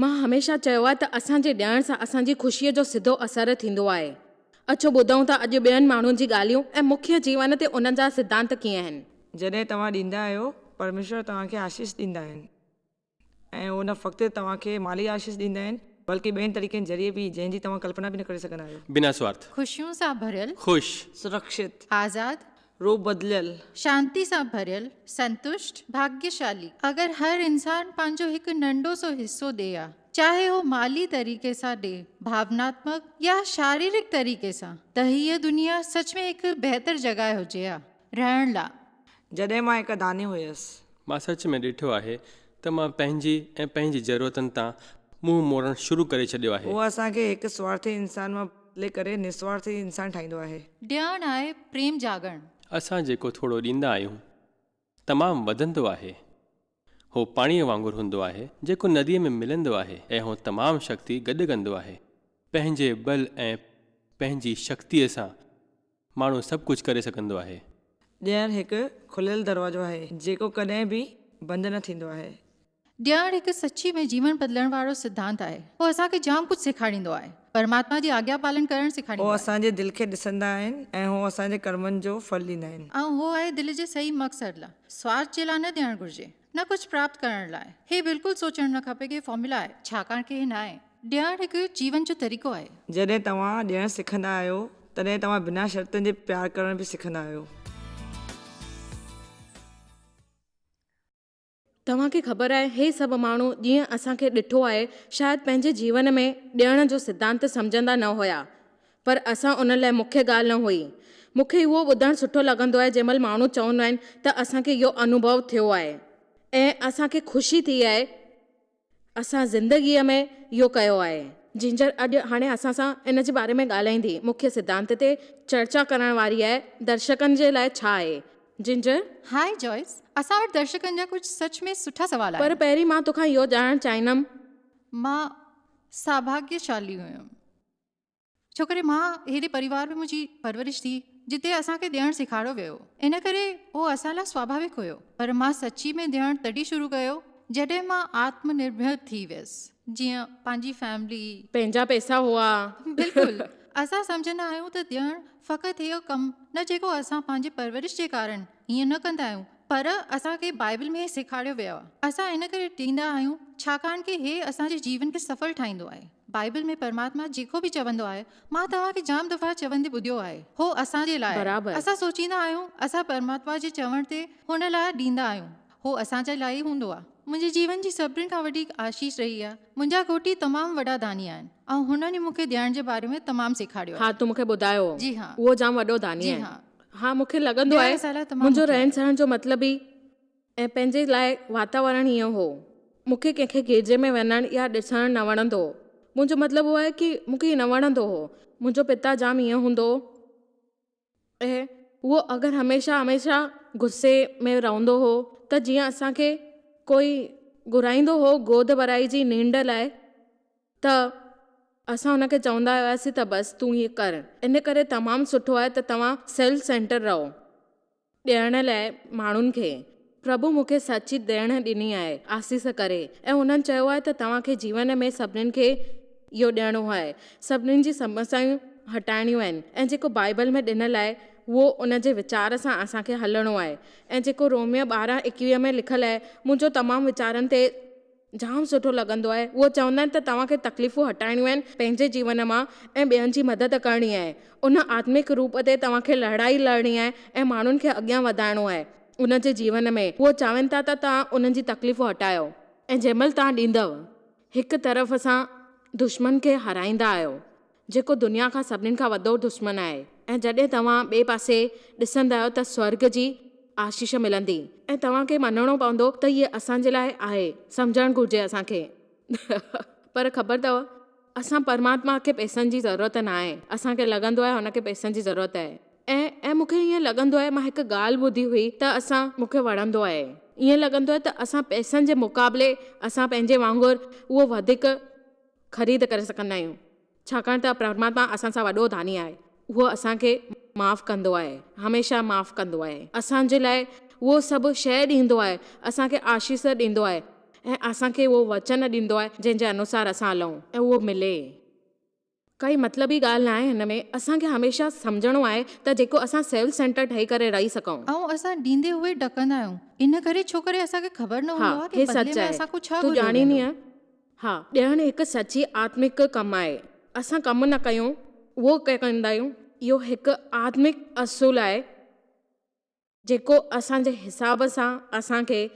مان هميشه چيو آهي ته اسان جي ڏيڻ سان اسان جي خوشيء جو سڌو اثر ٿيندو آهي. اچو ٻڌون ٿا اڄ ٻين ماڻهن جي ڳالهيون ۽ مکيه جيون تي انهن جا سڌانت ڪيئن آهن. جڏهن توهان ڏيندا آهيو، پرميشور توهان کي آشيش ڏيندا آهن ۽ هو نه فقط توهان کي مالي آشيش ڏيندا آهن، بلڪه ٻين طريقن ذريعي به جنهن جي توهان ڪلپنا به نه ڪري سگهندا آهيو. بنا سوارٿ. خوشيون سان ڀريل. خوش. سرڪشت. آزاد. روپ بدليل. شانتي سان ڀريل، سنتشٽ، ڀاڳيشالي. اگر هر انسان پنهنجو هڪ ننڍو سو حصو ڏي ها، چاهي هو مالي طريقي سان ڏي، ڀاوناتمڪ يا شاريرڪ طريقي سان، ته هيء دنيا سچ ۾ هڪ بهتر جڳهه هجي ها رهڻ لا. جڏهن مان هڪ داني هيس. مان سچ ۾ ڏٺو آهي ته مان پنهنجي ۽ پنهنجي ضرورتن تان منهن موڙڻ شروع ڪري ڇڏيو آهي. هو اسان کي هڪ سوارٿي انسان مان بدلي ڪري نسوارٿي انسان ٺاهيندو آهي. ڏيڻ آهي پريم جاڳڻ. اسان جيڪو ٿورو ڏيندا آهيون، تمام وڌندو آهي. هو پاڻيء وانگر هوندو آهي، جيڪو نديء ۾ ملندو آهي ۽ هو تمام شڪتي گڏ ڪندو آهي. پنهنجي ٻل ۽ پنهنجي شڪتيء سان ماڻهو سڀ ڪجهه ڪري سگهندو آهي. ڏيڻ هڪ کليل دروازو آهي، جيڪو ڪڏهن به بند نه ٿيندو آهي. ڏيڻ هڪ سچي ۾ جيون بدلڻ وارو سڌانت آهي. هو اسان کي جام ڪجهه سيکاريندو آهي. پرماتما جي آگيا پالن ڪرڻ سيکاريندو هو آهي. اسان جي دل کي ڏسندا آهن ۽ هو اسان جي ڪرمن جو ڦل ڏيندا آهن. ۽ هو آهي دل جي صحيح مقصد لا. سوارٿ جي لا نه ڏيڻ گهرجي. نه ڪجهه پراپت ڪرڻ لاء. هي بلڪل سوچڻ نه کپي ڪي هي فارمولا آهي، ڇاڪاڻ ڪي هي ناهي. ڏيڻ هڪ جيون جو طريقو آهي. جڏهن توهان ڏيڻ سکندا آهيو، تڏهن توهان بنا شرطن جي پيار ڪرڻ به سکندا آهيو. توهان کي خبر آهي هي سڀ ماڻهو جيئن اسان کي ڏٺو آهي شايد پنهنجي جيون ۾ ڏيڻ جو سڌانت سمجهندا نه هيا پر اسان انهن لاء مکيه ڳالهه نه هئي. مون کي اهو ٻڌڻ سٺو لڳندو آهي جنهن مهل ماڻهو چوندا آهن ته اسان کي اهو انوڀو ٿيو آهي ۽ اسان کي خوشي ٿي آهي اسان زندگيء ۾ اهو ڪيو آهي. جنجر اڄ هاڻي اسان سان ان جي باري ۾ ڳالهائيندي. مکيه سڌانت تي چرچا ڪرڻ واري آهي. درشڪن جي لاء ڇا آهي؟ جنجر. هاء جوائس، اسان وٽ درشڪن جا ڪجهه سچ ۾ سٺا سوال پر آهن. پهرين مان توکان اهو ڄاڻڻ چاهيندم. مان ساڀاڳيشالي هيم. ڇو ڪري مان اهڙي پريوار ۾ منهنجي پرورش ٿي جتي اسان کي ڏيڻ سيکاريو ويو ان ڪري اهو اسان لاء سواڀاويڪ هيو پر مان سچي ۾ ڏيڻ تڏهن شروع ڪيو جڏهن مان آتم نرڀر ٿي ويس جيئن پنهنجي فيملي پنهنجا پئسا هئا. بلڪل اسان سمجهندا آهيون ته ڏيڻ فقط اهو ڪم نه جيڪو اسان پنهنجي پرورش جي ڪارڻ ائين نه ڪندا آهيون پر اسان کي بائيبل ۾ هي سيکاريو ويو آهي. اسان ان ڪري ڏيندا آهيون ڇاڪاڻ ڪي هي اسان جي جيون کي سڦل ٺاهيندو آهي. بائيبل ۾ پرماتما جيڪو به چوندو آهي مان توهان کي جام دفعا چوندي ٻڌيو آهي هو اسان جي لاء آهي. برابر. اسان سوچيندا آهيون اسان پرماتما جي چوڻ تي هن لاء ڏيندا آهيون هو اسان جي لاء ئي هوندو آهي. منهنجي جيون جي سڀني کان وڏي آشيش رهي آهي. منهنجا گهوٽي تمام وڏا داني آهن ۽ هنن ئي مون کي ڏيڻ جي باري ۾ تمام سيکاريو ها آهي. تون مون کي ٻڌايو هو. جي ها. اهو جام وڏو داني جي آهي. ها. ها مون کي لڳندو ڏيڻ آهي اسان لاء تمام منهنجو مکيه رهڻ آهي. سهڻ جو مطلب ئي ۽ پنهنجي لاء واتاورڻ ائين هو. مون کي ڪنهن کي گرجي ۾ وڃڻ يا ڏسڻ نه وڻندو هو. منهنجو مطلب اهو آهي ڪي مون کي نه وڻندو هو. منهنجو پتا جام ائين هوندو هو ۽ اهو اگر هميشه هميشه غصي ۾ رهندو هو ته جيئن اسان کي ڪوئي گهرائيندو هو گود ڀرائي جي نينڍ لاء ته اسان هن کي چوندا هياسين ته بس تون هي ڪر. ان ڪري تمام سٺو آهي ته توهان سيلف سينٽر رهو. ڏيڻ لاء ماڻهن کي. پرڀو مون کي سچي ڏيڻ ڏني آهي آسيس ڪري ۽ هنن چيو آهي ته توهان کي جيون ۾ سڀنين کي اهو ڏيڻو آهي. سڀنين جي سمسيائون هٽائڻيون آهن ۽ جيڪو بائيبل ۾ ڏنل آهي اهو ان جي ويچار سان اسان کي هلڻو آهي ۽ جيڪو روميو 12 21 ۾ لکيل آهي منهنجو تمام ويچارن تي جام سٺو لڳندو آهي. اهو چوندا آهن ته توهان کي تڪليفون هٽائڻيون آهن پنهنجي جيون مان ۽ ٻين جي مدد ڪرڻي آهي. ان آتمڪ روپ تي توهان کي لڙائي لڙڻي آهي ۽ ماڻهن کي اڳيان وڌائڻو آهي ان جي جيون ۾. اهو چاهين ٿا ته توهان انهن جي تڪليفون هٽايو. ۽ جنهن مهل توهان ڏيندؤ هڪ طرف سان دشمن کي هارائيندا آهيو. جيڪو دنيا کان سڀنين کان وڏو دشمن آهي ۽ جڏهن توهان ٻئي پاسي ڏسندا آهيو ته سورڳ جي آشيش ملندي ۽ توهان کي مڃڻو پوندو ته هيء اسان جي لاء آهي سمجهڻ گهرجي اسان کي پر خبر اٿو اسان پرماتما کي پئسن جي ضرورت ناهي اسان کي لڳندو آهي هن کي پئسن جي ضرورت آهي ۽ ۽ مون کي ائين لڳندو آهي مان هڪ ڳالهه ٻڌي هئي ته اسان مون کي وڻندو آهي ائين لڳندو آهي ته اسان پئسن جي مقابلي اسان پنهنجي وانگر اهو وڌيڪ خريد ڪري سگهندا آهيون، ڇاڪاڻ ته پرماتما اسان سان وڏو داني آهي، اهو اسان کي معاف ڪندو آهي، هميشه معاف ڪندو آهي، اسان جي لاء اهو سڀ شيء ڏيندو آهي، اسان کي آشيش ڏيندو آهي ۽ اسان کي اهو وچن ڏيندو آهي جنهن جي انوسار اسان هلون ۽ اهو ملي. ڪائي مطلبي ڳالهه ناهي هن ۾، اسان کي هميشه سمجهڻو آهي ته جيڪو اسان سيلف سينٽر ٺهي ڪري رهي سگهون. ۽ اسان ڏيندي هوئي ڏڪندا آهيون ان ڪري ڇو ڪري اسان کي خبر نه ها هوندو آهي هي ته بدلي سچ ۾ آهي اسان کان ڇا تون گهريو ڄاڻيندينء ويندو. ها ڏيڻ هڪ سچي آتمڪ ڪم آهي اسان ڪم نه ڪيون اهو ڪندا آهيون اهو هڪ آتمڪ اصول آهي جيڪو اسان جي حساب سان اسان کي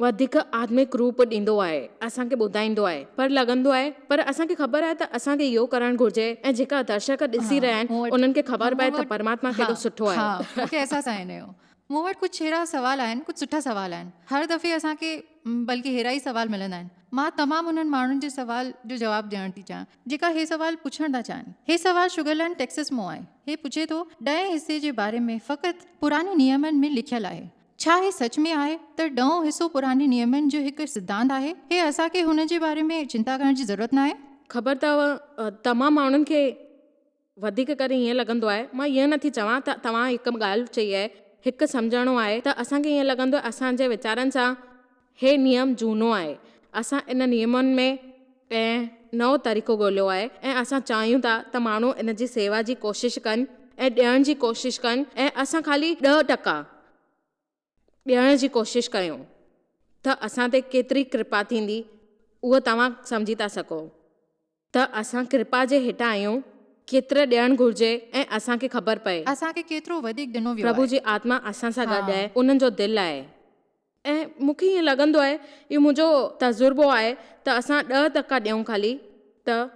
وڌيڪ آتمڪ روپ ڏيندو آهي، اسان کي ٻڌائيندو آهي، پر لڳندو آهي، پر اسان کي خبر آهي ته اسان کي اهو ڪرڻ گهرجي ۽ جيڪا درشڪ ڏسي ها رهيا آهن مون وٽ انهن کي ها خبر مون پئي ته وٽ پرماتما ها ڪيڏو سٺو ها آهي. مون کي احساس آهي ان جو. مون وٽ ڪجهه اهڙا سوال آهن، ڪجهه سٺا سوال آهن. هر دفعي اسان کي بلڪه اهڙا ئي سوال ملندا آهن. مان تمام انهن ماڻهن جي سوال جو جواب ڏيڻ ٿي چاهيان، جيڪا هي سوال پڇڻ ٿا چاهين. هي سوال شگرلينڊ ٽيڪسس مون آهي. هي پڇي ٿو، ڏهين حصي جي باري ۾ فقط پراڻي نيمن ۾ لکيل آهي. ڇا هي سچ ۾ آهي ته ڏهون حصو پراڻي نيمن جو هڪ سڌانت آهي؟ هي اسان کي هن جي باري ۾ چنتا ڪرڻ جي ضرورت ناهي؟ خبر اٿو تمام ماڻهن کي وڌيڪ ڪري ائين لڳندو آهي، مان ائين نٿي چوان ته توهان هڪ ڳالهه چئي آهي، هڪ سمجهڻو آهي ته اسان کي ائين لڳندو آهي اسان جي ويچارن سان هي نيم جهونو آهي، اسان ان نيمن ۾ ۽ نئون طريقو ڳوليو آهي ۽ اسان چاهيون ٿا ته ماڻهو ان جي سيوا جي ڪوشش ڪن ۽ ڏيڻ جي ڪوشش ڪن ۽ اسان خالي 10% ڏيڻ جي ڪوشش ڪيون ته اسان تي ڪيتري ڪرپا ٿيندي اهو توهان سمجهي ٿا سگهو. ته اسان ڪرپا جي هيٺان آهيون، ڪيترو ڏيڻ گهرجي ۽ اسان کي خبر پئي. اسان کي ڪيترو وڌيڪ ڏنو ويو پرڀو آهي. جي آتما اسان سان ها. گڏ آهي، انهن جو دل آهي. ۽ مون کي ائين لڳندو آهي، اهو منهنجو تجربو آهي ته اسان 10% ڏيون خالي ته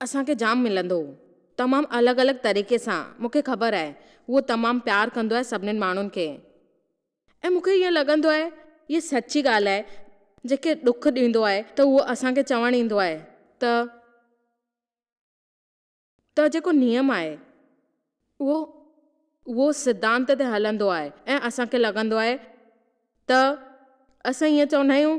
اسان کي جام ملندو، تمام الڳ الڳ طريقي سان، مون کي خبر آهي، اهو تمام پيار ڪندو آهي سڀنين ماڻهن کي. ۽ مون کي ائين لڳندو آهي هيء سچي ڳالهه آهي جيڪي ڏک ڏيندو آهي ته اهو اسان کي چوڻ ايندو آهي ته ته جيڪو نيم آهي اهو اهو سڌانت تي هلندو آهي ۽ اسان کي لڳندو آهي ته اسان ائين چوندا آهيون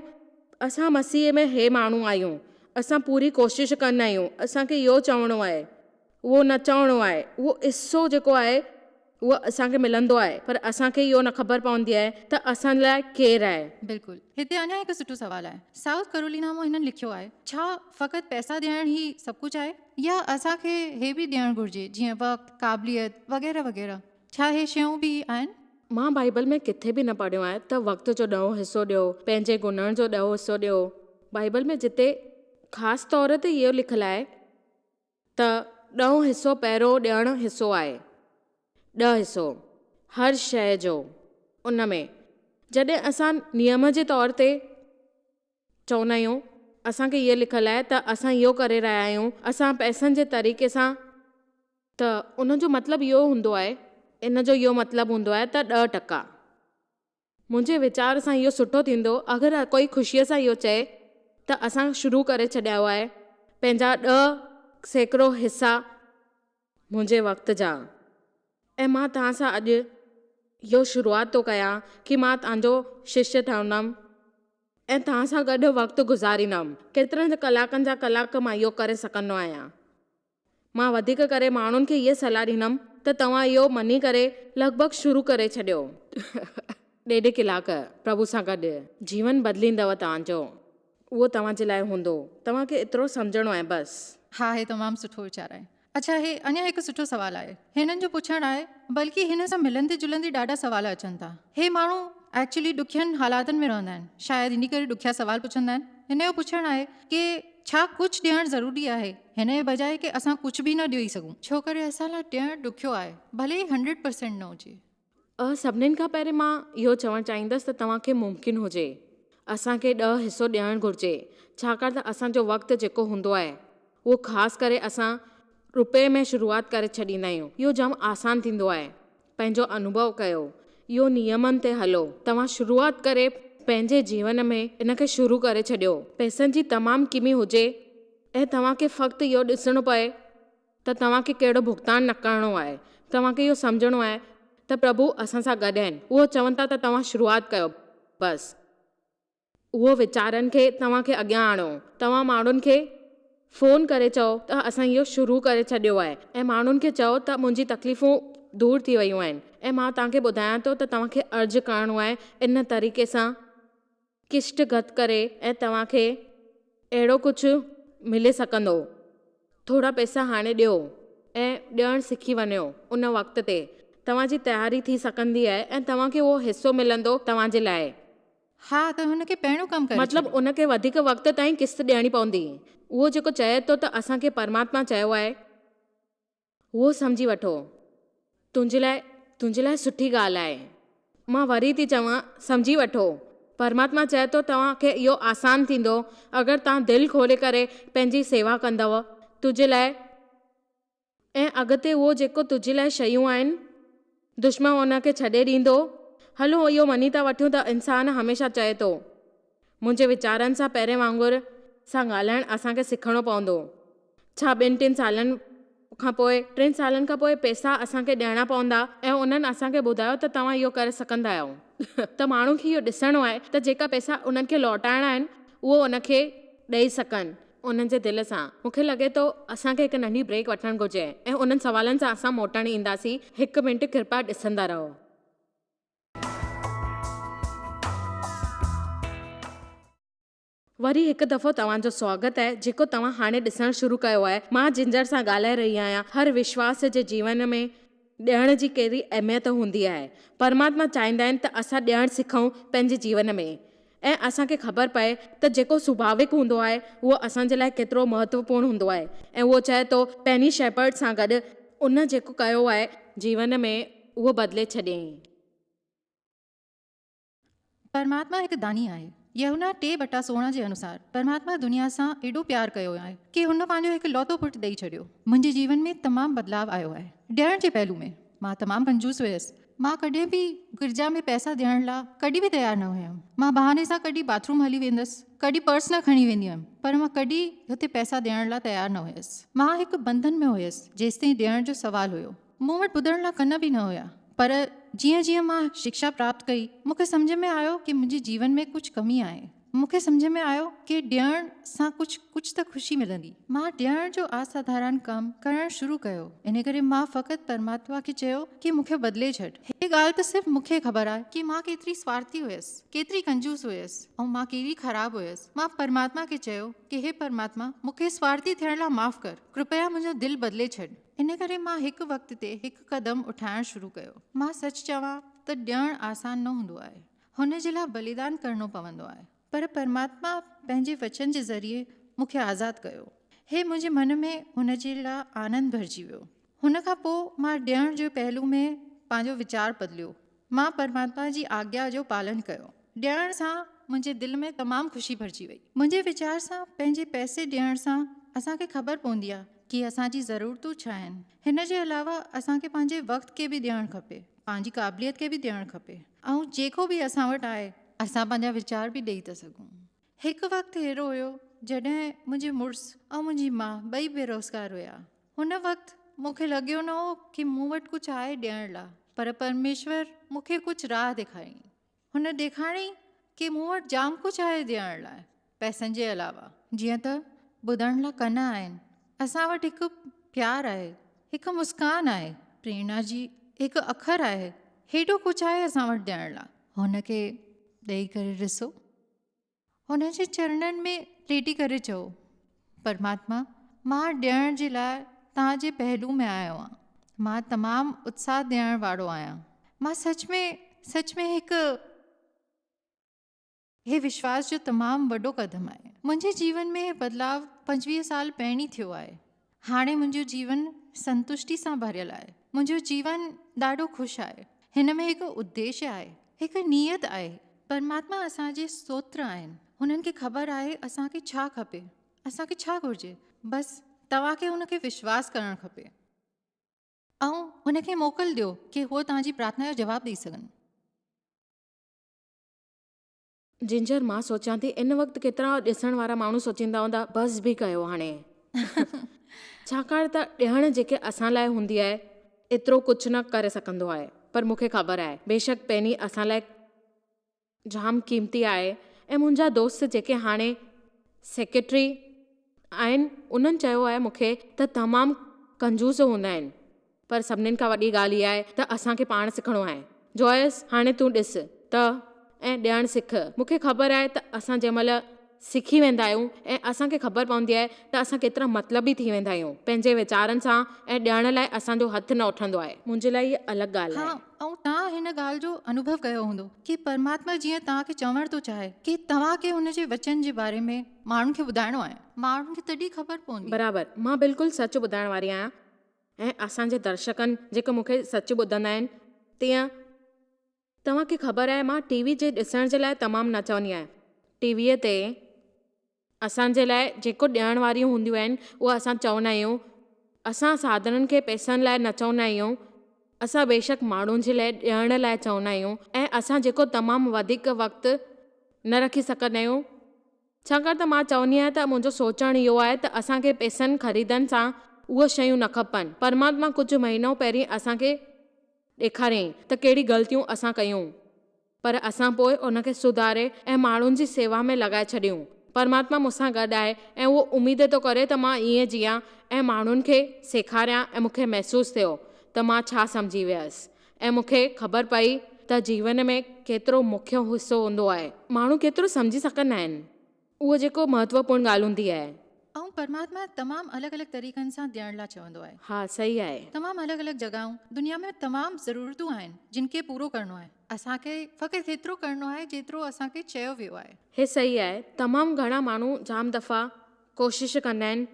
اسان مسيح ۾ هي ماڻهو آهيون اسان پوري ڪوشش ڪندا آهيون اسان کي اهو چوڻو آهي اهو نه چوڻو آهي اهو حصو جيڪو آهي اهو اسان کي ملندو آهي پر اسان کي اهو نه خبر پوندي آهي ته اسان لاء ڪير آهي. بلڪل. هتي اڃا هڪ سٺو سوال آهي. سائوٿ ڪرولينا مان هنن لکيو آهي، ڇا فقط پئسا ڏيڻ ئي سڀ ڪجهه آهي؟ يا اسان کي هي به ڏيڻ گهرجي جيئن وقت، قابليت وغيره وغيره. ڇا هي شيون به آهن؟ مان بائيبل ۾ ڪٿي به نه پڙهيو آهي ته وقت جو ڏهون حصو ڏيو، پنهنجي گنڻ جو ڏهون حصو ڏيو. بائيبل ۾ جتي خاص طور تي اهو لکيل آهي ته ڏهون حصو پهريون ڏيڻ حصو آهي، ڏهه حصو، هر شيء جو، ان ۾، جڏهن اسان نيم جي طور تي چوندا آهيون، اسان کي اهو لکيل آهي ته اسان اهو ڪري رهيا آهيون، اسان پئسن جي طريقي سان، ته ان جو مطلب اهو هوندو آهي، ان جو اهو مطلب هوندو آهي ته 10%. منهنجي ويچار سان اهو سٺو ٿيندو اگر ڪوئي خوشيء سان اهو چئي ته اسان شروع ڪري ڇڏيو آهي پنهنجا 10% حصا منهنجي وقت جا ۽ مان توهان سان اڄ اهو شروعات ٿو ڪيان ڪي مان توهان جو ششيه ٺهندم ۽ توهان سان گڏ وقت گذاريندم ڪيترن ڪلاڪن جا ڪلاڪ مان اهو ڪري سگهندو آهيان. مان وڌيڪ ڪري ماڻهن کي هيء صلاح ڏيندم ته توهان اهو مڃي ڪري لڳ ڀڳ شروع ڪري ڇڏيو. ڏيڍ ڪلاڪ پرڀو سان گڏ جيون بدليندؤ توهان جو. اهو توهان جي لاء هوندو. توهان کي ايترو سمجهڻو آهي بس. ها هي تمام سٺو ويچار آهي. اڇا هي اڃا هڪ سٺو سوال آهي. هنن جو پڇڻ آهي بلڪه هن سان ملندي جلندي ڏاڍا سوال اچن ٿا. هي ماڻهو ايڪچولي ڏکين حالاتن ۾ رهندا آهن. شايد انهي ڪري ڏکيا سوال پڇندا آهن. هن جو پڇڻ آهي ڪي ڇا ڪجهه ڏيڻ ضروري آهي هن جي بجاء ڪي اسان ڪجهه به نه ڏيئي سگهون. ڇو ڪري اسان لاء ڏيڻ ڏکيو آهي ڀلي ئي 100% نه هجي. سڀنين کان پهرين مان اهو چوڻ چاهيندس ته توهان کي ممڪن هجي اسان کي ڏهه حصو ڏيڻ گهرجي ڇاڪاڻ ته اسان جو وقت جيڪو هوندو آهي اهو خاص ڪري اسان روپئي ۾ شروعات ڪري ڇڏيندا آهيون اهو جام آسان ٿيندو آهي پنهنجو انوڀو ڪيو، اهو نيمن تي هلو، توهان شروعات ڪري پنهنجي جيون ۾ ان کي شروع ڪري ڇڏيو. پئسن جي تمام ڪمي هجي ۽ توهان کي فقط اهو ڏسڻو پئي ته توهان کي ڪهڙو ڀگتان نه ڪرڻو آهي. توهان کي اهو سمجهڻو آهي ته پرڀو اسان سان گڏ آهن، اهو چون ٿا ته توهان شروعات ڪيو، بس. اهو ويچارن کي توهان کي اڳيان آڻو. توهان ماڻهن کي فون ڪري چئو ته اسان اهو شروع ڪري ڇڏيو آهي ۽ ماڻهن کي چئو ته منهنجي تڪليفون دور ٿي ويون آهن ۽ مان توهان کي ٻڌايان ٿو ته توهان کي عرض ڪرڻو آهي ان طريقي سان. قسط گهٽ ڪري ۽ توهان کي اهڙو ڪجهه ملي سگهندو. ٿورا پئسا هاڻي ڏيو ۽ ڏيڻ سکي وڃو ان وقت تي توهان جي تياري ٿي سگهندي آهي ۽ توهان کي اهو حصو ملندو توهان جي لاء. ها ته هن کي پهريون ڪم ڪري مطلب ڇڏيو. ان کي وڌيڪ وقت تائين قسط ڏيڻي پوندي. اهو جيڪو چئي ٿو ته اسان کي پرماتما چيو آهي اهو سمجهي وٺو. تنهنجي لاء تنهنجي لاء سٺي ڳالهه آهي. مان وري ٿي چوان سمجهي وٺو. پرماتما چئي ٿو توهان کي اهو آسان ٿيندو اگر توهان دل کولي ڪري پنهنجي سيوا ڪندؤ تنهنجي لاء ۽ اڳتي اهو جيڪو تنهنجي لاء شيون آهن دشمن ان کي ڇڏي ڏيندو. هلو اهو مڃي ٿا وٺون ته انسان هميشه چئي ٿو منهنجي ويچارن سان پهرين وانگر سان ڳالهائڻ اسان کي سکڻو پوندو. ڇا ٻن ٽن سالن کان پوء، ٽن سالن کان پوء پئسا اسان کي ڏيڻا پوندا ۽ انهن اسان کي ٻڌايو ته توهان اهو ڪري سگهندا آهيو ته ماڻهن کي اهو ڏسڻو آهي ته جيڪا پئسا انهن کي لوٽائڻا آهن اهو ان کي ڏئي سگهن انهن جي دل سان. مون کي لڳي ٿو اسان کي هڪ ننڍي بريڪ وٺڻ گهرجي ۽ انهن سوالن سان اسان موٽڻ اينداسين. هڪ منٽ ڪرپا ڏسندا رهو. وري هڪ دفعو توهان جو سواگت آهي جيڪو توهان هاڻي ڏسڻ شروع ڪيو آهي. مان جنجر سان ڳالهائي رهي آهيان. هر وشواس جي جيون ۾ ڏيڻ جي ڪهڙي اهميت هوندي آهي. پرماتما چاهيندا آهن ته اسان ڏيڻ سکون پنهنجي جيون ۾ ۽ اسان کي خبر پئي ته جيڪو سڀاويڪ هوندو آهي اهو اسان جي لاء ڪيترو مهتوپورڻ هوندو آهي ۽ اهو چئي ٿو پيني شيپرڊ سان گڏ ان جيڪو ڪيو آهي جيون ۾ اهو بدلي ڇڏيائين. پرماتما هڪ داني آهي. يوحنا 3:16 جي انوسار، پرماتما دنيا سان ايڏو پيار ڪيو آهي ڪي هن پنهنجو هڪ لوتو پٽ ڏئي ڇڏيو. منهنجي جيون ۾ تمام بدلاء آيو آهي. ڏيڻ جي پهلو ۾، مان تمام ڪنجوس هيس. مان ڪڏهن به گرجا ۾ پئسا ڏيڻ لا ڪڏهن به تيار نه هيم. مان بهاني سان ڪڏهن باٿ روم هلي ويندس، ڪڏهن پرس نه کڻي ويندي هيم، پر مان ڪڏهن هتي پئسا ڏيڻ لا تيار نه هيس. مان هڪ بنڌن ۾ هيس جيستائين ڏيڻ جو سوال هيو. مون وٽ ٻڌڻ لاء ڪن به نه هيا، پر جيئن جيئن مان شڪشا پراپت ڪئي، مون کي سمجهه ۾ آيو ڪي منهنجي جيون ۾ ڪجهه ڪمي آهي. مون کي سمجهه ۾ آيو ڪي ڏيڻ سان ڪجهه ڪجهه ته خوشي ملندي. مان ڏيڻ جو اساڌارڻ ڪم ڪرڻ شروع ڪيو، ان ڪري مان فقط پرماتما کي چيو ڪي مون کي بدلي ڇڏ. هي ڳالهه ته صرف مون کي خبر آهي ڪي مان ڪيتري سوارٿي هيس، ڪيتري ڪنجوس هيس ۽ مان ڪيڏي خراب هيس. مان پرماتما کي چيو ڪي هي پرماتما مون کي سوارٿي ٿيڻ لاء معاف ڪر، ڪرپيا منهنجو دل بدلي ڇڏ. ان ڪري مان هڪ وقت تي هڪ قدم اٺائڻ شروع ڪيو. مان سچ چوان ته ڏيڻ آسان نه هوندو آهي. هن جي لاء بليدان ڪرڻو پوندو آهي. پر پرماتما پنهنجي وچن جي ذريعي مون کي آزاد ڪيو. هي منهنجي من ۾ هن جي لاء آنند ڀرجي ويو. هن کان پوء مان ڏيڻ جي پهلو ۾ پنهنجو ويچار بدليو. مان پرماتما جي آگيا جو پالن ڪيو. ڏيڻ سان منهنجي دل ۾ تمام خوشي ڀرجي وئي. منهنجي ويچار سان پنهنجي پئسي ڏيڻ سان اسان کي خبر پوندي آهي ڪي اسان جي ضرورتون ڇا آهن. هن جي علاوه اسان کي پنهنجي وقت کي به ڏيڻ کپي، پنهنجي قابليت کي به ڏيڻ کپي ۽ جيڪو به اسان وٽ آهي اسان پنهنجا ويچار به ڏئي ٿا سگهون. هڪ وقت اهڙو هيو جڏهن منهنجي مڙس ۽ منهنجي ماء ٻئي بيروزگار هيا. هن وقت مون کي لڳيو نه هو ڪي مون وٽ ڪجهه آهي ڏيڻ لا، پر پرميشور مون کي ڪجهه راهه ڏيکاريائين. هن ڏيکاريائين ڪي مون وٽ جام ڪجهه آهي ڏيڻ لاء، پئسن جي علاوه. جيئن ته ٻڌڻ لا ڪن آهن، اسان وٽ هڪ پيار آهي، هڪ مسڪان آهي، پريرنا جي هڪ اکر آهي، هيڏو ڪجهه آهي اسان وٽ ڏيڻ لا. هن کي ڏئي ڪري ڏسو. هن جي چرڻن ۾ ليٽي ڪري چئو، پرماتما، مان ڏيڻ جي لاء توهان جي پهلو ۾ آيو آهيان. مان تمام اتساهه ڏيڻ وارو آهيان. مان سچ ۾ سچ ۾ هڪ. هي وشواس جو تمام وڏو قدم آهي. منهنجي جيون ۾ هي بدلاء 25 سال پهرين ٿيو آهي. هاڻي منهنجو جيون سنتشٽي سان ڀريل آهي. منهنجو جيون ڏاڍو خوش آهي. هن ۾ هڪ اديشيه آهي، هڪ نيت آهي. پرماتما اسان جي سوتر آهن. هنن کي خبر آهي اسان کي ڇا کپي، اسان کي ڇا گهرجي. بس توهان کي هن کي وشواس ڪرڻ کپي. ۽ هن کي موڪل ڏيو ڪي هو توهان جي پرارٿنا جو جواب ڏئي سگهن. جنجر مان سوچيان ٿي ان وقت ڪيترا ڏسڻ وارا ماڻهو سوچيندا هوندا بس به ڪيو هاڻي ڇاڪاڻ ته ڏيڻ جيڪي اسان لاء هوندي آهي ايترو ڪجهه نه ڪري سگهندو آهي پر مون کي خبر آهي بيشڪ پيني اسان لاء جام قيمتي آهي ۽ منهنجا دوست جيڪي هاڻي سيڪريٽري آهن انهن چيو آهي مون کي ته تمام ڪنجوس هوندا آهن پر سڀنين کان وڏي ڳالهه اها آهي ته اسان کي پاڻ سکڻو آهي. جوائس، هاڻي تون ڏس ته ۽ ڏيڻ سک. مون کي خبر آهي ته اسان جنهن مهل سکي ويندا آهيون ۽ اسان کي خبر پوندي آهي ته اسان ڪيترا مطلبي ٿي ويندا آهيون پنهنجي ويچارن سان ۽ ڏيڻ لاء اسان جو هٿ نه اٺندو آهي. منهنجي لاء هيء الڳ ڳالهه ها آهي. ۽ توهان هن ڳالهه جو انوڀو ڪيو هوندو ڪي پرماتما جيئن توهان کي چوڻ ٿو چاهي ڪي توهان کي هن جي وچن جي باري ۾ ماڻهن کي ٻڌائڻو آهي. ماڻهن کي تڏهن خبر پوندي. برابر، مان بلڪل سچ ٻڌائڻ واري آهيان ۽ اسان جي درشڪن جيڪي مون کي سچ ٻڌندا آهن تيئن توهان کي خبر آهي مان ٽي وي جي ڏسڻ جي لاء تمام نه چوندي آهيان. ٽي ويء تي اسان جي لاء جيڪو ڏيڻ واريون هونديون آهن اهو اسان چوندا آهيون. اسان ساڌنن کي پئسن لاء نه چوندا آهيون. اسان بيشڪ ماڻهن جي لاء ڏيڻ لاء چوندا آهيون ۽ اسان جيڪو تمام وڌيڪ وقت نه رکي سگهندا آهيون. ڇاڪاڻ ته مان چوندي آهيان ته منهنجو سوچڻ اهو آهي ته اسان کي پئسن خريدڻ سان اهي شيون نه کپن. پرماتما ڪجهه مهينو پهرين اسان کي ڏيکاريائين ته ڪهڙي غلطيون اسان ڪيون، پر اسان پوء ان کي سڌاري ۽ ماڻهن جي سيوا ۾ لڳائي ڇڏيون. پرماتما مون سان گڏ آهي ۽ اهو اميد ٿو ڪري ته مان ائين جيئان ۽ ماڻهن کي سيکاريان ۽ مون کي محسوس ٿيو ته مان ڇا سمجهي ويس ۽ مون کي خبر پئي ته جيون ۾ ڪيترو مکيه حصو هوندو آهي. ماڻهو ڪيترو سمجهي سگهندا آهن. اهو جيڪو مهتوپورڻ ڳالهه هوندي آهي. ۽ پرماتما تمام الڳ الڳ طريقن سان ڏيڻ لا چوندو آهي. ها صحيح آهي. تمام الڳ الڳ جڳهائون دنيا ۾ تمام ضرورتون آهن جن کي پورو ڪرڻو آهي. اسان کي فقط هيترو ڪرڻو آهي جيترو اسان کي چيو ويو آهي. هي صحيح آهي تمام گهڻا ماڻهو جام دفعا ڪوشش ڪندا آهن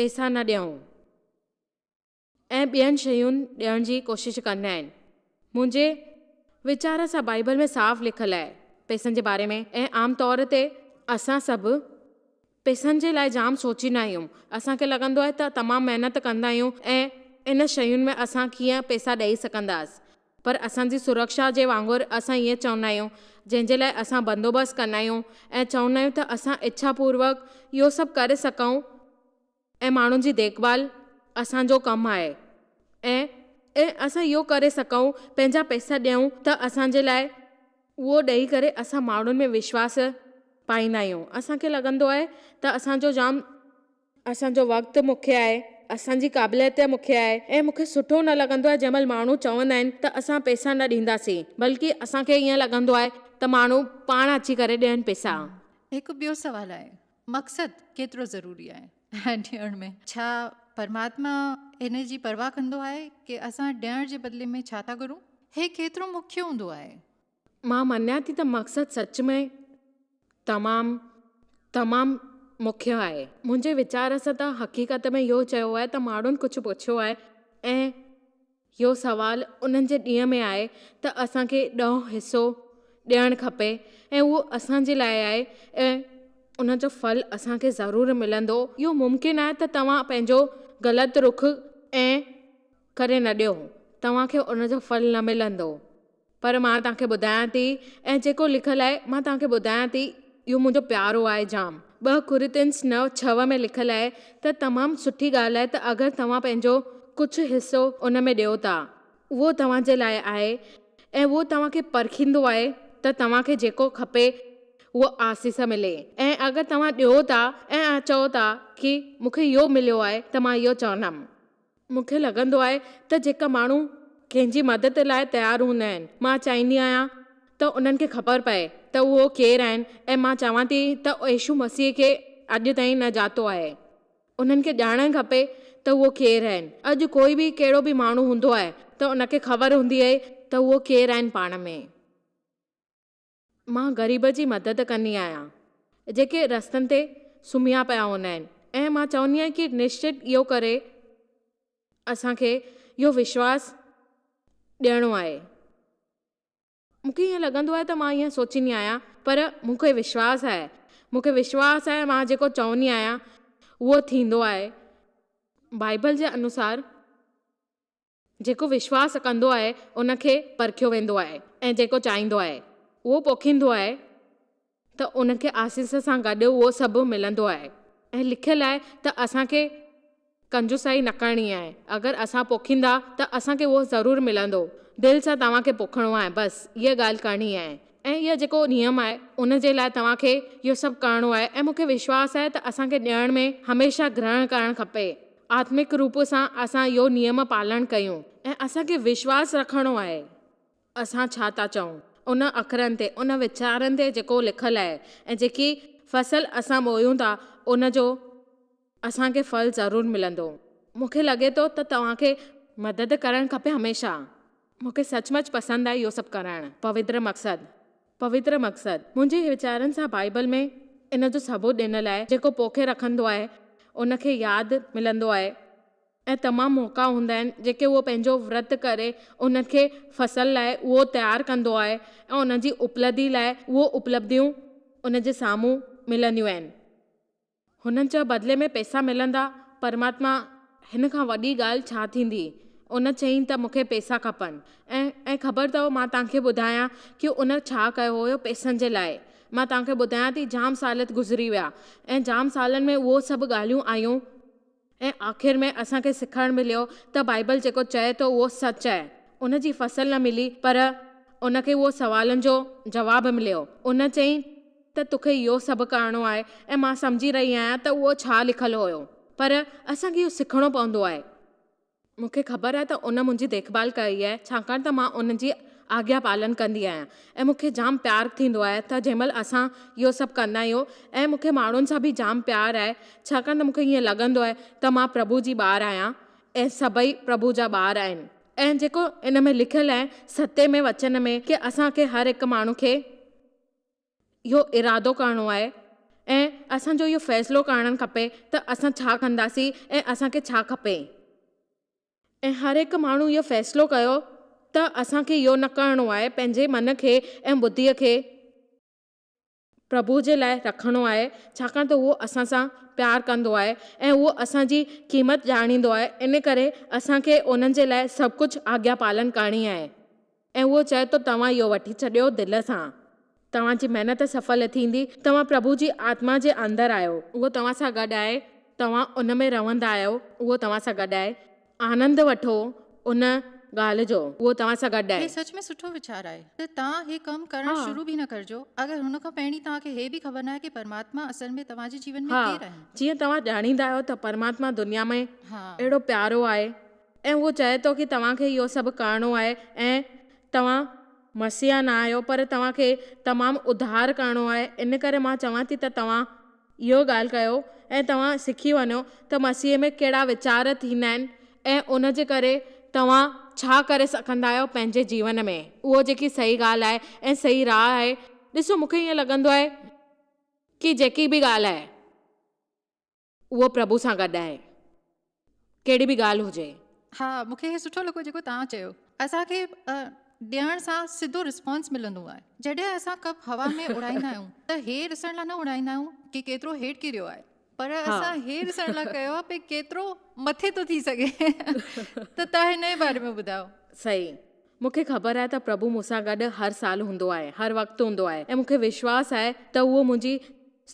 پيسا نه ڏيون. ۽ ٻين شين ڏيڻ جي ڪوشش ڪندا آهن. منهنجي ويچار سان بائيبل ۾ صاف لکيل آهي پئسن جي باري ۾ ۽ عام طور تي اسان سڀ پئسن جي لاء جام سوچيندا آهيون. اسان کي لڳندو آهي ته تمام محنت ڪندا آهيون ۽ ان شين ۾ اسان ڪيئن پئسا ڏئي سگهنداس پر اسان جي سرڪشا جي وانگر اسان ائين چوندا آهيون جنهن جي لاء اسان بندوبست ڪندا آهيون ۽ چوندا آهيون ته اسان اڇا پوروڪ اهو سڀ ڪري سگهون ۽ ماڻهن جي ديک ڀال اسان جو ڪم آهي ۽ ۽ اسان اهو ڪري سگهون پنهنجا پئسا ڏيون ته اسان جي لاء اهو ڏئي ڪري اسان ماڻهن ۾ وشواس پائيندا آهيون اسان کي لڳندو آهي ته اسان جو جام اسان جو وقت مکيه آهي اسان جي قابليت مکيه آهي ۽ مون کي سٺو نه لڳندو آهي جنهن مهل ماڻهو چوندا آهن ته اسان پئسا نه ڏينداسين بلڪه اسان کي ائين لڳندو آهي ته ماڻهو پاڻ اچي ڪري ڏين پئسا. هڪ ٻيو سوال آهي مقصد ڪيترو ضروري آهي ڏيڻ ۾؟ ڇا پرماتما ان جي پرواهه ڪندو آهي ڪي اسان ڏيڻ جي بدلي ۾ ڇا ٿا گهرون؟ هي ڪيترو مکيه هوندو آهي؟ مان مڃان ٿي ته مقصد سچ ۾ تمام تمام مکيه آهي. منهنجي ويچار سان ته حقيقت ۾ اهو چيو آهي ته ماڻهن ڪجهه پڇيو آهي ۽ اهو سوال انهن جي ڏينهن ۾ آهي ته اسان کي ڏهون حصو ڏيڻ کپي ۽ اهو اسان جي لاء آهي ۽ ان جو ڦل اسان کي ضرور ملندو. اهو ممڪن آهي ته توهان پنهنجو غلط رخ ۽ ڪري نه ڏيو توهان کي ان جو ڦل نه ملندو. پر مان توهان کي ٻڌايان ٿي ۽ جيڪو لکيل آهي مان توهان کي ٻڌايان ٿي اهو منهنجو پيارو آهي جام. 2 ڪورنٿينس 9:6 ۾ لکيل آهي ته تمام سٺي ڳالهه آهي ته اگر توهان پنهنجو ڪجهه حصو ان ۾ ڏيو ٿا اهو توهان جي لاء آهي ۽ اهو توهان کي پرکيندو آهي ته توهان کي جيڪو کپي اهو آسيس ملي ۽ اگر توهان ڏيو ٿا ۽ چئو ٿا ڪي مون کي اهو مليو آهي ته مان اهو چوندم. مون کي لڳندو آهي ته جيڪا ماڻهو ڪنهن جي مدد لاء تيار هوندا آهن، مان چاهيندي آهيان ته انهن کي خبر پئي ته اهو ڪير آهن ۽ مان چوان ٿي ته يسوع مسيح کي اڄ تائين نه ڄاتو آهي. انهن کي ڄاڻڻ کپي ته اهو ڪير آهن. اڄ ڪوئي به ڪهڙو به ماڻهو هوندو آهي ته ان کي خبر هوندي آهي ته اهو ڪير آهن پاڻ ۾. مان غريب جي مدد ڪندي آهيان جيڪي رستن تي سمهيا پيا هوندا آهن ۽ مان چوندي آهيان ڪي نشچت اهو ڪري اسان کي اهو وشواس ڏيڻو آهي. مون کي ائين لڳندو آهي ته مان ائين سوچيندي آهيان پر مون کي وشواس آهي مون کي وشواس آهي مان جيڪو چوندي آهيان اهو ٿيندو آهي بائبل جي انوسار. جيڪو وشواس ڪندو آهي ان کي پرکيو ويندو آهي ۽ جيڪو چاهيندو آهي اهو پوکيندو آهي ته ان کي آسيس سان گڏ اهو سڀ ملندو آهي ۽ لکيل آهي ته اسان کي ڪنجوسائي نه ڪرڻي آهي اگر اسان پوکيندا ته اسان کي اهو ضرور ملندو دل سان توهان کي پوکڻو آهي بس اها ڳالهه ڪرڻي آهي ۽ اهو جيڪو نيم آهي ان جي لاء توهان کي اهو سڀ ڪرڻو آهي ۽ مون کي وشواس آهي ته اسان کي ڏيڻ ۾ هميشه گرهڻ ڪرڻ کپي. آتمڪ روپ سان اسان اهو نيم پالڻ ڪيون ۽ اسان کي وشواس رکڻو آهي. اسان ڇا ٿا چئون؟ ان اکرن تي، ان ويچارن تي جيڪو لکيل آهي ۽ جيڪي فصل اسان ٻويون ٿا ان جو اسان کي ڦل ضرور ملندو. مون کي لڳي ٿو ته توهان کي مدد ڪرڻ کپي هميشه. مون کي سچ مچ پسند آهي اهو سڀ ڪرڻ. پوتر مقصد. پوتر مقصد. منهنجي ويچارن سان بائيبل ۾ ان جو ثبوت ڏنل آهي جيڪو پوکي رکندو آهي ان کي ياد ملندو آهي ۽ تمام موقعا هوندا آهن جيڪي اهو پنهنجو ورت ڪري ان کي فصل لاء اهو تيار ڪندو آهي ۽ ان جي اپلڌي لاء اهو اپلبڌيون ان جي سامهون ملنديون آهن. هنن چيو بدلي ۾ پئسا ملندا، پرماتما هن کان وڏي ڳالهه ڇا ٿيندي؟ ان چيائين ته مون کي پئسا کپن ۽ ۽ خبر اٿو مان توهان کي ٻڌايان ڪي ان ڇا ڪيو هيو پئسن جي لاء مان توهان کي ٻڌايان ٿي جام سال گذري ويا ۽ جام سالن ۾ اهو سڀ ڳالهيون آيون ۽ آخر ۾ اسان کي سکڻ مليو ته بائيبل جيڪو چئي ٿو اهو سچ آهي. ان جي فصل نه ملي پر ان کي اهو سوالن جو جواب مليو. ان چيائين ته توکي اهو سڀ ڪرڻو آهي ۽ مان سمجهي رهي آهيان ته اهو ڇا لکيل هيو. پر اسان کي اهو سکڻو پوندو آهي. مون کي خبر آهي ته ان منهنجي ديک ڀال ڪئي آهي ڇاڪاڻ ته مان ان جي آگيا پالن ڪندي آهيان ۽ مون کي جام پيار ٿيندو آهي ته جنهن مهل اسان اهو سڀ ڪندا آهيون ۽ مون کي ماڻهن سان به جام پيار آهي ڇاڪاڻ ته مون کي ائين لڳندو آهي ته مان پرڀو جي ٻار آهيان ۽ سڀئي پرڀو جا ٻار آهن ۽ جيڪو ان ۾ لکيل آهي ستين ۾ وچن ۾ ڪي اسان کي هر هڪ ماڻهو کي اهو ارادو ڪرڻو آهي ۽ اسان جو اهو فيصلو ڪرڻ کپي ته اسان ڇا ڪنداسين ۽ اسان کي ڇا کپي. ۽ هر هڪ ماڻهو اهو فيصلو ڪيو ته اسان کي اهو نه ڪرڻو آهي، پنهنجي من کي ۽ ٻڌيء کي پرڀو جي لاء رکڻو آهي، ڇاڪاڻ ته اهو اسان سان پيار ڪندو آهي ۽ اهو اسان جي قيمت ڄاڻيندو آهي، ان ڪري اسان کي انهن جي لاء سڀ ڪجهه آگيا پالن ڪرڻي آهي. ۽ اهو چئي ٿو توهان اهو وٺي ڇڏيو دل سان. توهان جي محنت سڦل ٿيندي. توهان پرڀو جي آتما جي اندر آهيو. اهو توهان سان گڏ آهي. توهان ان ۾ رهندا آهيو. اهو توهان سان گڏ آهي. آنند وٺو ان ڳالهه جو. اهو توهان سان گڏ هي آهي. سچ ۾ سٺو ويچار آهي ته توهان هي ڪم ڪرڻ ها. شروع به نه ڪرجو اگر هن کان پهرين توهان کي هي به خبر ناهي ڪي پرماتما اصل ۾ توهان جي جيون ۾ ها. ڪير آهن. جيئن توهان ڄاڻيندا آهيو ته پرماتما دنيا ۾ ها. اهڙو پيارو آهي. ۽ اهو چئي ٿو ڪي توهان کي اهو سڀ ڪرڻو آهي ۽ توهان مسيحا نه آهيو پر توهان کي تمام اڌار ڪرڻو آهي ان ڪري مان چوان ٿي ته توهان اهو ڳالهه ڪيو ۽ توهان سکي وڃو ته مسيح ۾ ڪهڙا ويچار ٿيندا آهن ۽ ان جي ڪري توهان ڇا ڪري سگهندا آهيو پنهنجي جيون ۾ اهو جيڪي صحيح ڳالهه آهي ۽ صحيح راهه آهي ڏسو مون کي ائين لڳندو آهي ڪي جيڪي به ڳالهه آهي. اهو پرڀو سان گڏ آهي. ڪهڙي به ڳالهه هجي. ها مون کي هي سٺو لڳو جيڪو توهان چيو. اسان کي ڏيڻ سان سڌو رسپانس ملندو آهي. جڏهن اسان ڪپ هوا ۾ اڙائيندا آهيون ته هي ڏسڻ لاء نه اڙائيندا آهيون ڪي ڪيترو هيٺ ڪريو آهي پر اسان هي ڏسڻ لاء ڪيو آهي پئي ڪيترو مٿي ٿو ٿي سگهي ته توهان هن جي باري ۾ ٻڌايو. صحيح. مون کي خبر آهي ته پرڀو مون سان گڏ هر سال هوندو آهي، هر وقت هوندو آهي ۽ مون کي وشواس آهي ته اهو منهنجي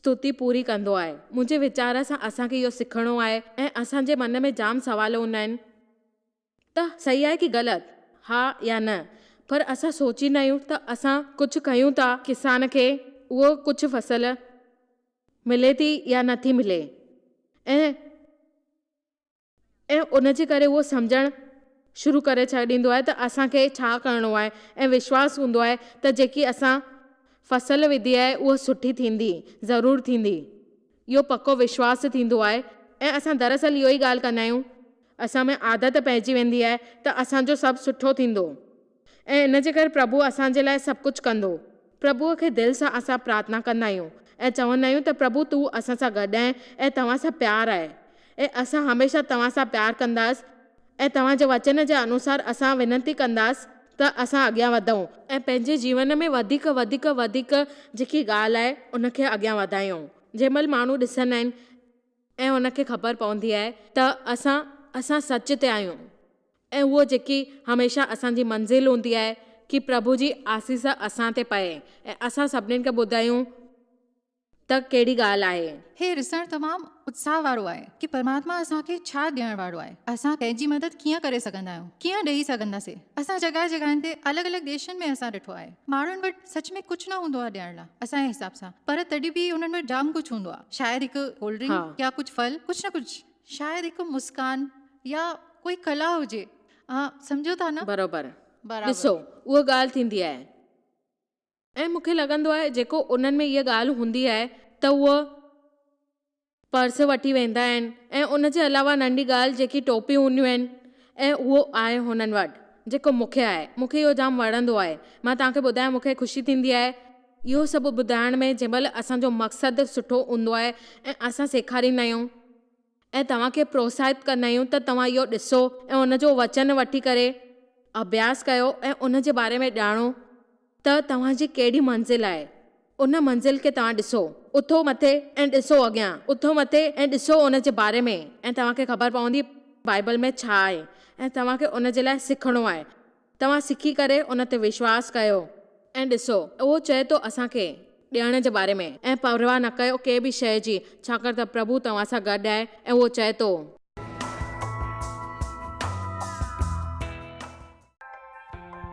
ستوتي پوري ڪندو آهي. منهنجي ويچار سان اسان کي اهو سکڻو آهي ۽ اسان جي من ۾ جام سوال هوندا آهن ته صحيح آهي ڪي غلط، ها يا نه پر اسان سوچيندا آهيون ته اسان ڪجهه ڪيون ٿا ڪسان کي اهو ڪجهه فصل ملي ٿي يا نه ٿي ملي ۽ ۽ ان جي ڪري اهو سمجهڻ شروع ڪري ڇڏيندو آهي ته اسان کي ڇا ڪرڻو آهي ۽ وشواس هوندو آهي ته جيڪي اسان فصل وڌي آهي اها سٺي ٿيندي، ضرور ٿيندي. اهو پڪو وشواس ٿيندو آهي ۽ اسان دراصل اهو ئي ڳالهه ڪندا آهيون. اسان ۾ عادت پئجي ويندي آهي ته اسان جو سڀ سٺو ٿيندو. ۽ ان جي ڪري پرڀو اسان جي لاء سڀ ڪجهه ڪندو. پرڀوء کي دل سان اسان پرارٿنا ڪندا آهيون ۽ چوندا آهيون ته پرڀو تون اسان سان گڏ آهين ۽ توهان سان پيار آهي ۽ اسان هميشه توهان سان پيار ڪنداس ۽ توهان جي وچن جي انوسار اسان وينتي ڪنداس ته اسان اڳيان وڌون ۽ پنهنجي جيون ۾ وڌيڪ وڌيڪ وڌيڪ جيڪي ڳالهه آهي ان کي اڳيان وڌايون. جنهن مهل ماڻهو ڏسندا آهن ۽ ان کي خبر پوندي آهي ته اسان اسان سچ تي آهيون ۽ اهو جيڪي هميشه اسان جي منزل هوندي آهي ڪي پرڀو جي آسيس اسان تي پئي ۽ اسان سڀنين کي ٻڌايون ته ڪهڙي ڳالهه آهي. هي ڏسڻ تمام اتساهه وارو آهي ڪي پرماتما اسان کي ڇا ڏيڻ وارو آهي. اسان ڪنهن جي مدد ڪيئن ڪري سگهندا آهيون، ڪيئن ڏئي سگهنداسين. اسان جڳهه جڳهين تي الڳ الڳ ديشن ۾ اسان ڏٺو آهي ماڻهن وٽ سچ ۾ ڪجهه نه هوندو آهي ڏيڻ لاء اسان جي حساب سان پر تڏهن به انهن وٽ جام ڪجهه هوندو آهي شايد هڪ ڪولڊ ڊرنڪ يا ڪجهه ڦل ڪجهه نه ڪجهه شايد هڪ مسڪان يا ڪوئي ڪلا هجي ها سمجهو ٿا نه بروبر ڏسو اها ڳالهه ٿيندي آهي. ۽ مون کي لڳندو آهي جيڪو انهن ۾ اها ڳالهه هوندي آهي ته اهو پرس وٺي ويندا آهن ۽ ان جي علاوه ننڍي ڳالهه جيڪي ٽوپيون هونديون آهن ۽ اهو آهي هنن وٽ جيڪو مون کي آهي مون کي اهو جام وڻندو آهي مان توهان کي ٻڌايان مون کي خوشي ٿيندي آهي اهو سڀ ٻڌائڻ ۾ جنهن مهل اسان جو مقصد سٺو هوندو آهي ۽ اسان سيکاريندا آهيون ۽ توهان کي پروتساهت ڪندا آهيون ته توهان اهو ڏسو ۽ ان جو وچن وٺي ڪري اڀياس ڪيو ۽ ان جي باري ۾ ڄاڻو ته توهان جي ڪهڙي منزل آهي، ان منزل کي توهان ڏسو، اٿو مٿي ۽ ڏسو اڳيان، اٿو مٿي ۽ ڏسو ان جي باري ۾ ۽ توهان کي خبر پوندي بائيبل ۾ ڇا آهي ۽ توهان کي ان جي لاء سکڻو آهي. توهان سکي ڪري ان تي وشواس ڪيو ۽ ڏسو. اهو چئي ٿو اسان کي ڏيڻ جي باري ۾. ۽ پرواهه نه ڪيو ڪنهن به شيء جي، ڇاڪاڻ ته پرڀو توهان سان گڏ آهي ۽ اهو چئي ٿو.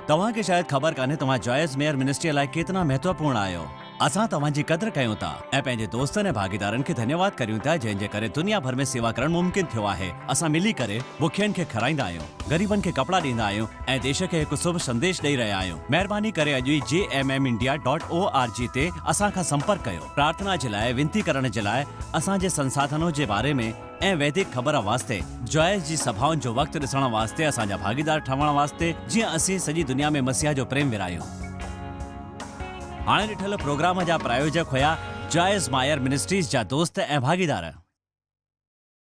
توهان کي شايد خبر ڪانهي توهان جوائس ميئر منسٽريء لاء ڪيتنا مهتوپورڻ آهيو. اسان توهان جي قدر ڪيون ٿا ۽ پنهنجي دوستن ۽ ڀاڳيدارن کي ڌنيواد ڪريون ٿا جنهن جي ڪري دنيا ڀر ۾ سيوا ڪرڻ ممڪن ٿيو آهي. اسان ملي ڪري بکين کي کارائيندا آهيون، غريبن کي ڪپڙا ڏيندا آهيون ۽ ديش کي هڪ شڀ سنديش ڏئي رهيا آهيون. مهرباني ڪري اڄ ئي J M M India dot O R G تي اسان کان سمپرڪ ڪيو. پرارٿنا جي لاء وينتي ڪرڻ جي لاء اسان جي سنساڌنو جي باري ۾ ۽ ويدڪ خبر واسطي جوائس جي سڀائن جو وقت ڏسڻ واسطي اسان جا ڀاڳيدار ٺهڻ واسطي جيئن اسين سڄي دنيا ۾ مسيح جو پريم ورهايون. هاڻي ڏٺل پروگرام جا پرايوجڪ هيا جوائس مائر منسٽريز جا دوست ۽ ڀاڳيدار.